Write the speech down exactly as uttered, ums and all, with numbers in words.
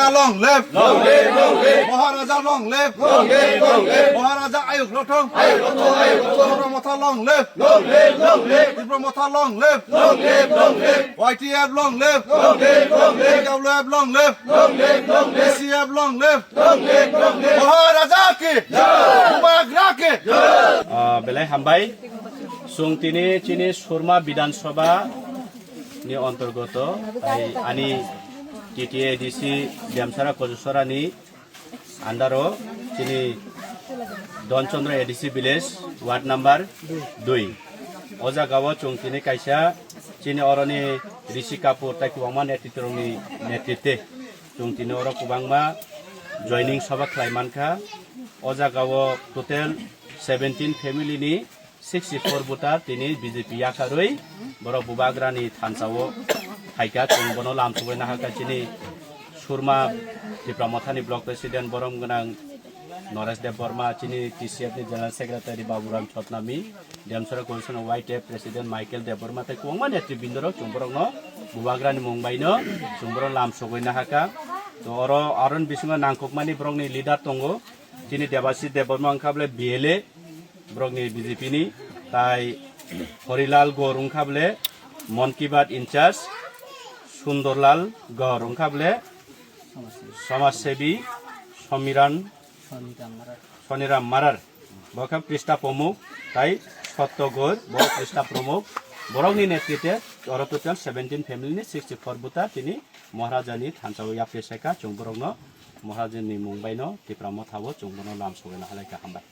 Long live! Long live! Long live! Maharaja long live! Long live! Long live! Maharaja Ayuk Lothong! Ayuk Lothong! Ayuk Lothong! Tipra Motha long live! Long live! Long live! Tipra Motha long live! Long live! Long live! Y T F long live! Long live! Long live! T W F long live! Long live! Long live! T C F long live! Long live! Long live! Maharaja ki! Jai! Bubagra ki! Jai! Ah, belai hambai. Chwng tini chini Surma Bidhan Sabha ni antargoto, tai ani T T A D C Demsara Kojusora ni under o chini Donchandra A D C village ward number dui. O jaga o chwng tini kaisa chini oroni Rishi Kapoor tai kwbangma netritwrokni netritwe chwng tini oro kwbangma joining sabha khlai mankha. O jaga o total seventeen family ni sixty four voter tini B J P yakarwi borok Bubagrani thansa o phaikha, chwng bono lamsogwi nahakha chini Surma Tipra Mothani block president borom gwnang Naresh Debbarma, chini T C F ni general secretary Baburam Chotnami, Demsara Coalition Y T F president Michael Debbarma tei kwbangma netribindorok chwng borokno Bubagrani mung baino chwng borok lamsogwi nahakha. To oro aron bisingo nangkukmani borokni leader tongo, chini Debasi Debbarma wngkha bole B L A, borokni B J P ni, tai Horilal Gor wngkha bole Mon Ki Baat in charge, Sundorlal Gor wngkha bole Samaj Sebi, Somiran, Soniram Marar, bo khe Krista Pamuk, tai Sotto Gor, bo Krista Pamuk, borokni netritwe oro total seventeen family ni sixty four voter tini Maharaja ni thansa o yapri saikha, chwng borokno Maharaja ni mung baino Tipra Motha o chwng bono lamsogwi nahalaikha, hambai.